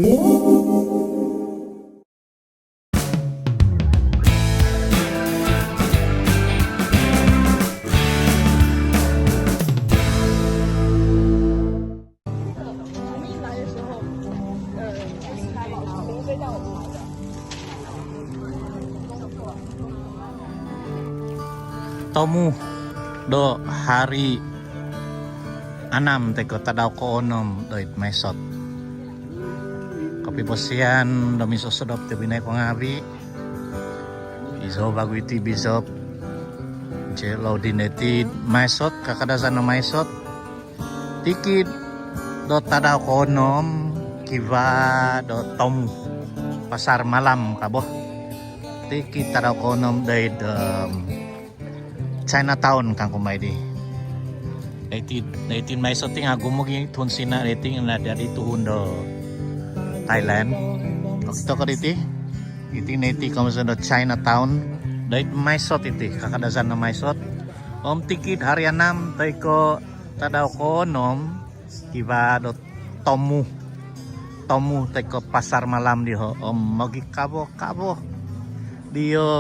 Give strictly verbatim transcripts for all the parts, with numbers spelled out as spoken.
Tomu do hari anam toi ko tadau koonom doid Mae Sot. Kopivosian do minsosodop tobpinai ko ngaavi'. Izou vagu iti bisop. Ilo di noiti Mae Sot, kakadazan do Mae Sot. Tikid do tadau koonom kivaa do tomu. Pasar malam ka bo. Tikid tadau koonom doid, em, Chinatown kangku mai di. Doiti, doiti Mae Sot ti nga ogumu gi tuhun Sina doiti nga nadadi tuhun do Thailand. Okito ko diti. Iti noiti kawasan do Chinatown. Doiti Mae Sot iti, kakadazan do Mae Sot. Om tikid hari anam toi ko tadau koonom kivaa do tomu. Tomu toi ko pasar malam diho. Om mogikawo-kawo diho.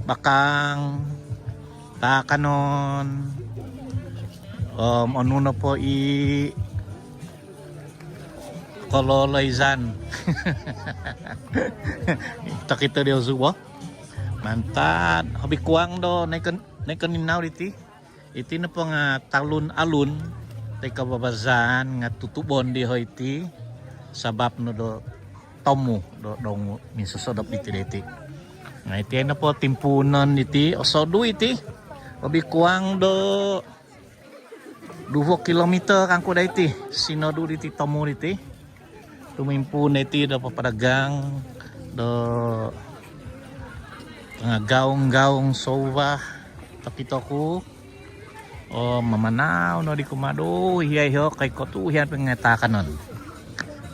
Bakang, taakanon. Om onu nopo i kololoizan. Tokito diho subo. Mantad, hobi kuang do naikon, naikon ninau diti. Iti nopo nga talun-alun toi ko babazaan nga tutubon diho iti sabap no do tomu do dongu minsosodop diti doiti. Nga iti nopo timpuunon diti, osodu iti. Hobi kuang do duvo kilometer kangku doiti. Sinodu diti tomu diti. Tumimpuun doiti do papadagang do tanga gaung-gaung souva tokito ku. O, mamanau nodi kumaa do hiai ho, koikot tu hiai po nga taakanon.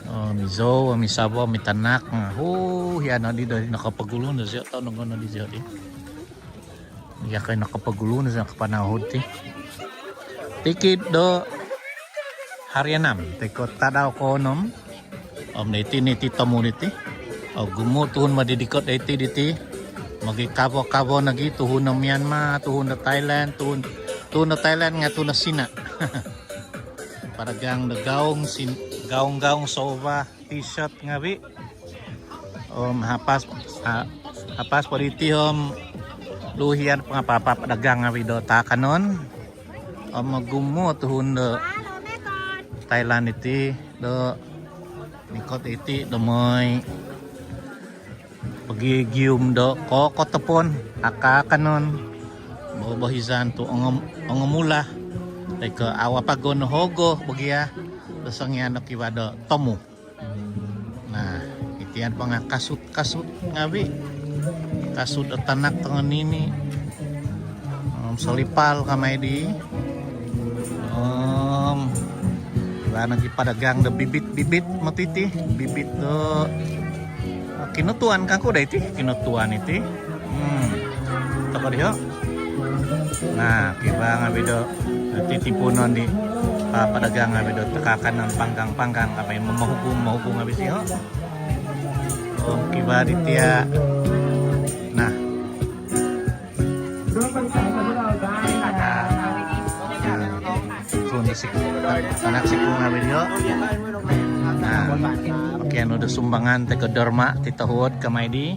O, mizou, misavo, mitanak, nga hu hiai nodi do nakapagulu no sio, tau nonggo nodi sio di. Iya kai nakapagulu no sio, nakapanau ti. Tikid do hari anam toi ko tadau koonom. Om doiti noiti tomu diti. Ogumu tuhun madidikot doiti diti. Mogikawo-kawo nogi tuhun do Myanmar, tuhun do Thailand, tuhun, tuhun do Thailand nga tuhun do Sina. Padagang do gaung, sin, gaung-gaung souva, t-shirt ngaavi'. Om hapas, ha, hapas po diti om luhian pangapa-apa padagang ngaavi' do taakanon. Om ogumu tuhun do Thailand iti do nikot iti do moi pogigium do kookotopon, akaakanon, bobohizan tu ongom-, ongomula. Toi ko awa pagon hogo bogia do songian do kivaa do tomu. Nah, iti nopo nga kasut-kasut ngaavi'. Kasut do tanak tongonini. Om solipal kamai di. Om kivaa nogi padagang do bibit-bibit moti ti. Bibit do kinotuan kangku doiti. Kinotuan iti. Hmm. Toko diho. Nah, kivaa ngaavi' do, iti timpuunon di, ah, padagang ngaavi' do takaakanon panggang-panggang, apa yang mahugung-mahugung ngaavi' sio. Om kivaa di tia. Nah. Ada. Nah. Tuhun di siku, tanak siku ngaavi' diho. Nah. Pakian do sumbangan toi ko derma ti tohuod kamai di.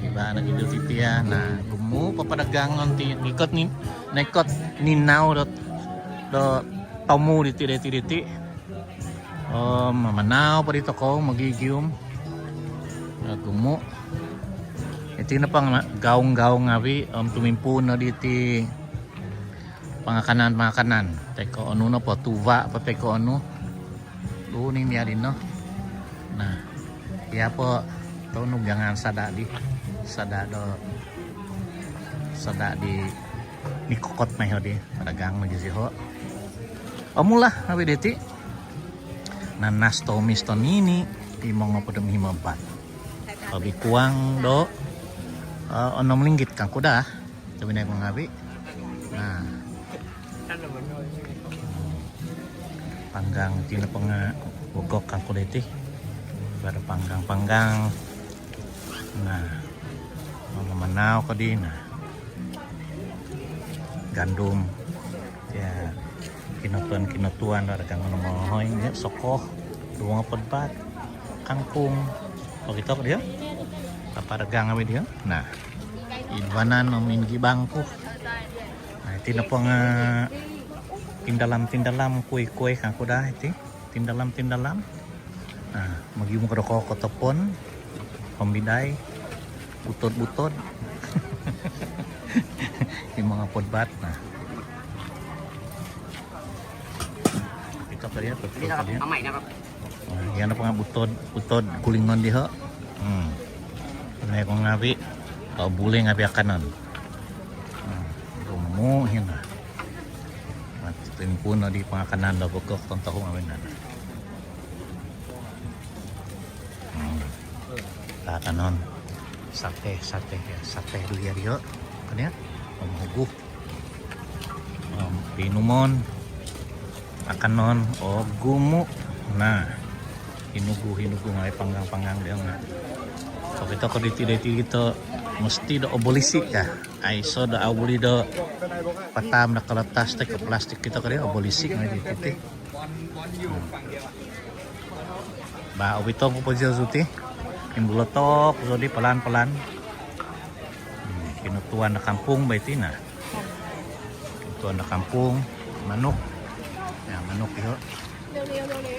Kivaa nogi do titi, ah. Nah, ogumu papadagang ngon ti, noikot ni, noikot ninau do, do tomu diti, diti, diti. Om mamanau po di tokou, mogigium. Ogumu. Iti nopo nga gaung-gaung ngaavi', om tumimpuun no diti. Pangakanan-pangakanan. Toi ko onu nopo, tuva po toi ko onu. Uni miadi no. Nah, iya po tonu gangan sada di. Sada do, sada di nikokot mai ho di. Padagang lagi siho. Omula, awi diti. Nanas tomis tonini, imo ngopod om himo baht. Hobi kuang do, eh, onom linggit kangku daa. Tobpinai ko ngaavi'. Nah. Panggang ti nopo nga Bogok kangku diti. Pada panggang-panggang. Nah, mamanau ko di, nah. Gandum. Ya, kinotuan-kinotuan do dagang, ono mohoing, ya, soko, duo ngopod baht, kangkung. Okito ko diho. Papadagang awi diho. Nah, id vanan om id gibang ku. Nah, iti nopo nga tindalam-tindalam, kuih-kuih kangku daa iti. Tindalam-tindalam. Nah, mogium ko do kokotopon, pombidai, butod-butod. Limo ngopod baht, nah. Okito ko diho, okito ko diho. Nah, iya nopo nga butod, butod kulingon diho. Hmm. Nai ko ngawi, obuli ngawi akanon. Hmm. Gumu hino. Nah, timpuun no di pangakanan do bogok tontohu ngawi no. Hmm. Takanon. Sate, sate, ya. Sate dulu ya, Rio. Kan ya? Om oguh. Om inumon. Akanon, ogumu. Nah. Hinugu, hinugu ngai panggang-panggang dia nga. Okito ko diti, diti kito mesti do obolisi ka. Aiso do au buli do pataam do kalatas toi ko plastik, okito ko dia obolisi ngai diti. Hmm. Ba, obitong ku po diti. Imbulotok, so di palan-palan. Hmm, kinotuan do kampung ba iti, nah. Kinotuan do kampung, manuk. Ya, manuk iho.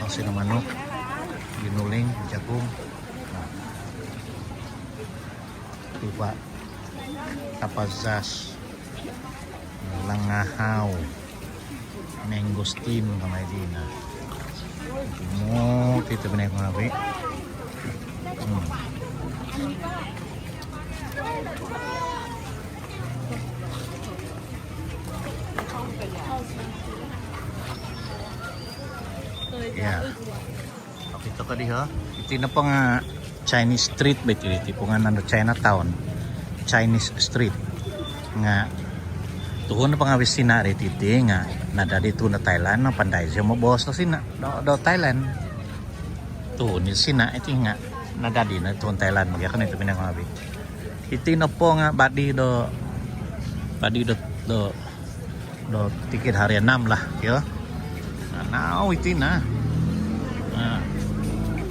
Hasil manuk. Ginuling, jagung. Nah. Tuba. Tapazas. Langahau. Mangosteen kamai dino. Mo, ti tobpinai ku ngawi. Hmm. Ya. Okito ko diho. Iti nopo nga Chinese street ba iti, iti po nga naan do Chinatown. Chinese street. Nga tuhun nopo nga wisina ri titi nga nadadi tuhun do Thailand, no, pandai sio moboos do Sina, do, do Thailand. Tuhun i Sina iti nga nadadi no tuhun Thailand, mogiakon iti pinang ngawi. Iti nopo nga badi do, badi do, do do tikid hari enam lah, kio. Nah, nau iti nah. Nah,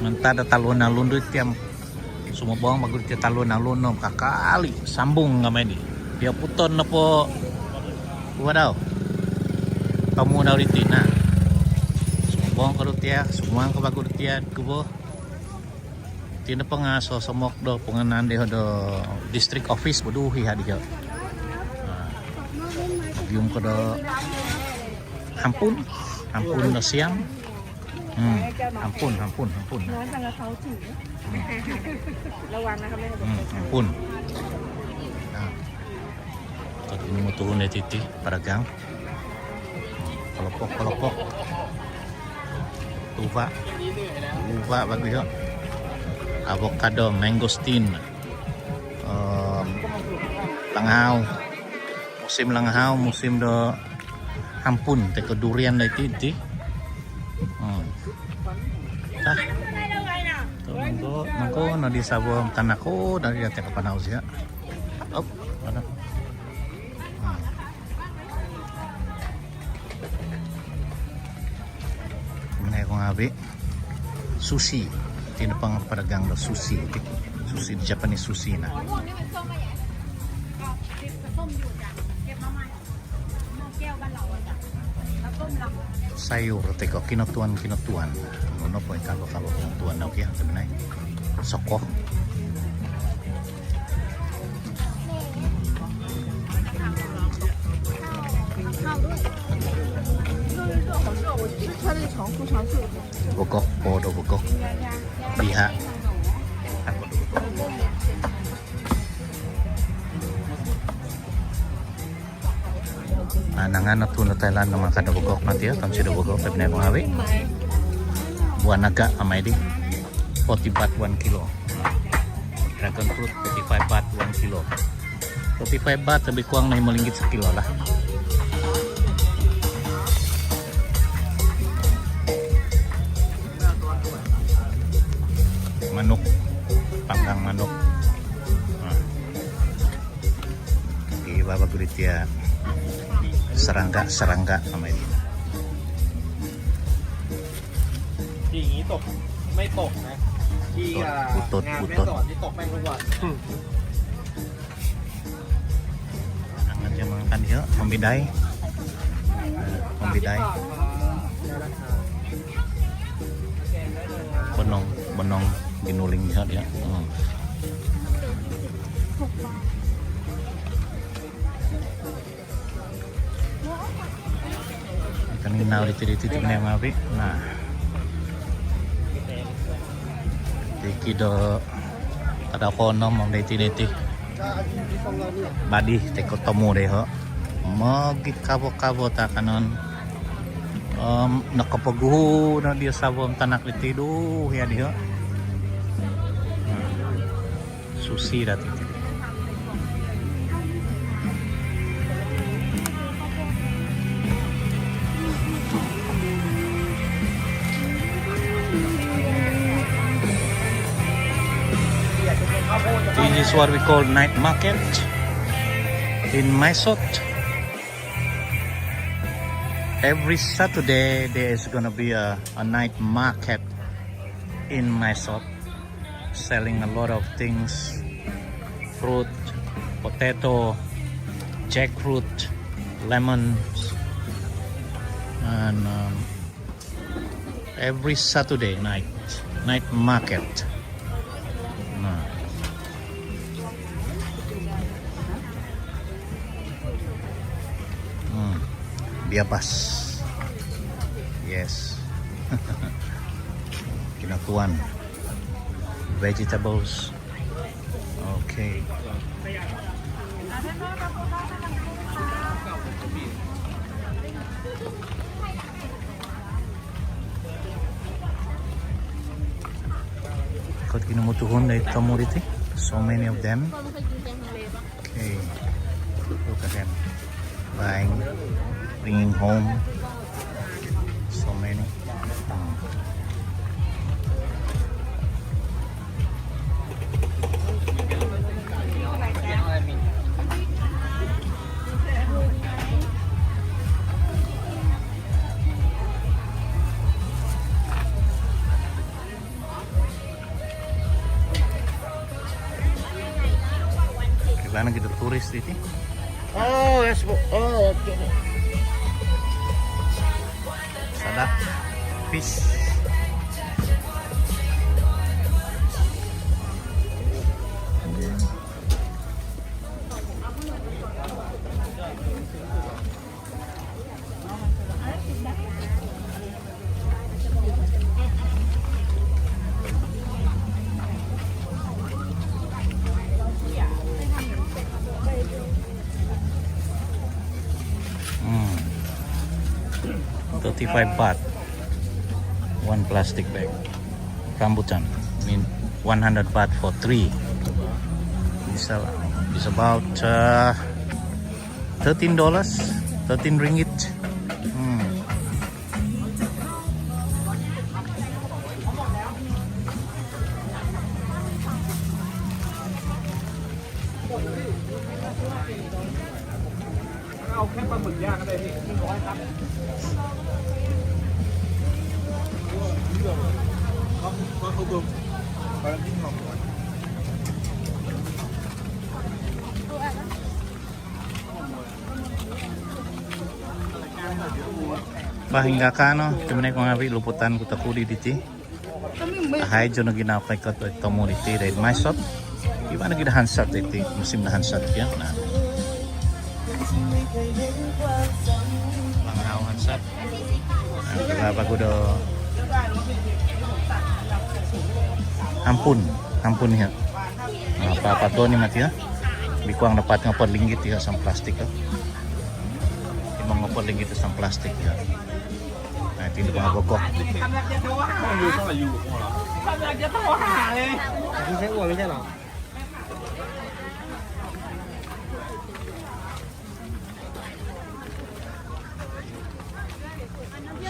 mantad do talun-alun do iti om sumobong bagu iti talun-alun om kakal i sambung kamai di. Dia puton nopo. Wadau. Kamu dau iti nah. Sumobong ko do tia, sumuang ko bagu do tia, kubo. Iti nopo nga sosomok do pungaanan diho do district office, boduhi ha diho. Ah. Obium ko do hampun, hampun do Siam. Hmm, hampun, hampun, hampun. Hmm. Hmm, hampun. Ah. Tadi ni motuhun iti, iti, padagang. Kolopok, kolopok. Tuba. Tuba bagu iho. Avocado, mangosteen. Om, langahau. Musim langahau, musim do hampun, toi ko durian do iti, iti. Hmm. Tah. Tu mangko, mangko no di sabo tanak ku, dari dia teka panau sia. Op, ada. Hmm. Minai ko ngawi. Sushi. Iti nopo nga padagang do sushi. Sushi, Japanese sushi nah. Sayur toi ko kinotuan-kinotuan. Nunu po i kalu-kalu kinotuan dau kio, tobpinai? Soko. Bogok, po do bogok. Diha. Ah, nangaan no tuhun do Thailand no mangakan do bogok, nanti ya, tonsi do bogok, tobpinai ku ngawi. Buah naga kamai di. Forty baht one kilo. Dragon fruit, forty-five baht one kilo. Forty-five baht, lebih kurang no himo linggit sekilo lah. Serangga, serangga sama ini. จริงๆ นี่ตก ไม่ตกนะ ที่ Utot, อ่า utot, งานแม่ utot. สอดนี่ตกแม่งทุกวัน Angan dia mangakan dia, mambidai. Ah, mambidai. Bonong, bonong ginuling dia, dia. Hmm. Kaninau diti, diti, diti, manabi. Nah. Tikid do tadau koonom om diti, diti. Badi, toi ko tomu diho. Mogikawo-kawo taakanon. Om nokopoguhu no diho sawo om tanak diti, duh, iya diho. Hmm. Sushi dati. This is what we call night market in Mae Sot. Every Saturday there is gonna be a, a night market in Mae Sot, selling a lot of things, fruit, potato, jackfruit, lemons, and, um, every Saturday night, night market. Nah. Hmm. Biabas. Yes. Kinotuan. Vegetables. Okay. Ikot kinomotuhun do i tomu diti. So many of them. Okay. Look at them. Buying, bringing home. So many. Hmm. Kailangan kita turis diti. Oh, yes, bu. Oh, okay. Sada fish. Hmm. Thirty-five baht. One plastic bag. Rambutan. I mean, one hundred baht for three. It's a, it's about, uh, thirteen dollars, thirteen ringgit. Hmm. Bah, ingkaa no, tumanaig mangaavi, luputan ku toko di diti. Ahai zou no ginawo koikot do i tomu diti doid Mae Sot. Iva no gia do hansat diti, musim do hansat gia. Nah. Mangaavi hansat. Nah, iva bagu do hampun, hampun iho. Nah, apa-apa tu ni mati iho. Lebih kurang dapat ngopod linggit iho samplastik iho. Limo ngopod linggit samplastik iho. Nah, iti do pangagogok.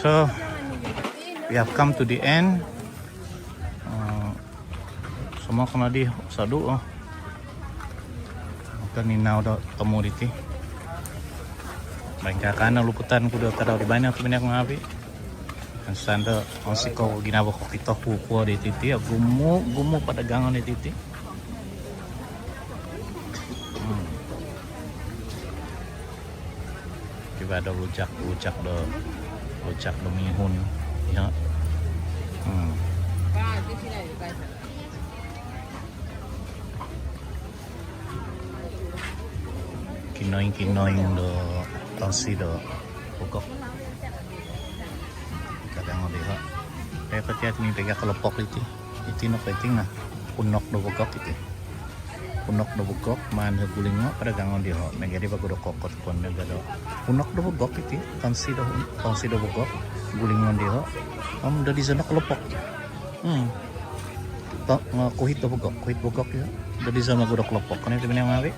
So, we have come to the end. Uh, Somok no di sodu, oh. Kaninau do tomu diti. Poingkaa no luputan ku do tadau di baino, tobpinai ngaavi'. Insan do onsikou ginavo kokito ku kuo di titi, ogumu-gumu padagangon di titi. Hmm. Kivaa do rujak, rujak do, rujak do mihun. Io. Hmm. Kinoing-kinoing do tonsi do bogok. Kadang diho. Kaya ko tia timi pega kelompok iti. Iti no penting nah. Punok do bogok iti. Punok do bogok, maan do gulingo, padagangon diho. Miaga di bagu do kokot pun, miaga do. Punok do bogok iti, tonsi do, tonsi do bogok, gulingon diho. Om dadi sono kelompok. Hmm. To, nga kuhit do bogok, kuhit bogok io. Dadi sono bagu do kelompok. Kan iti bini ngawi.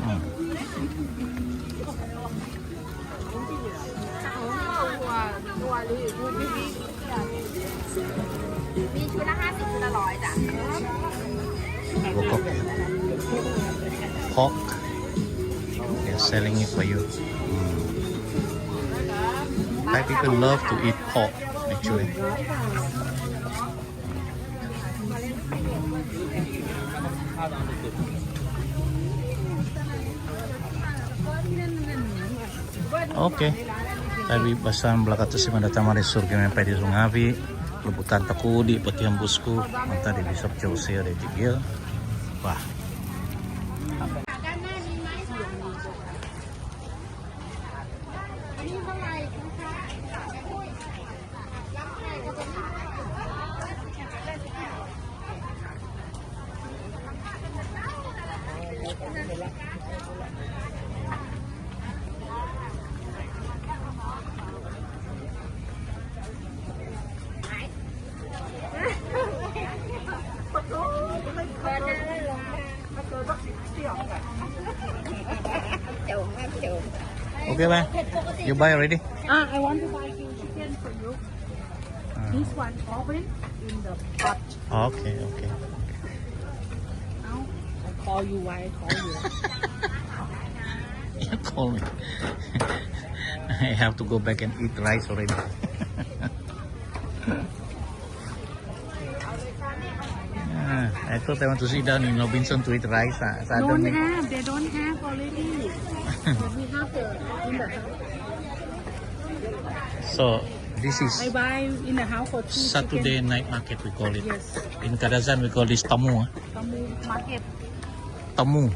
Hmm. Pork. They're selling it for you. Hmm. Thai people love to eat pork, actually. Okey. Tabi basan balakatu si mada tamari surgi mempai di sungavi. Luputan toku di potihombus ku mantad di Bishop Jose di Tigil. Wah. Okay, bye. You buy already? Ah, I want to buy you chicken for you. Ah. This one oven in the pot. Okay, okay. Now I call you. Why I call you? You call me. I have to go back and eat rice already. Ah, I thought I want to sit down in Robinson to eat rice. Ah, so I don't don't need have. They don't have already. But we have the in the house. So this is I buy in the house for two Saturday chicken. Night market, we call it. Yes. In Kadazan, we call this tamu. Ah. Tamu market. Tamu.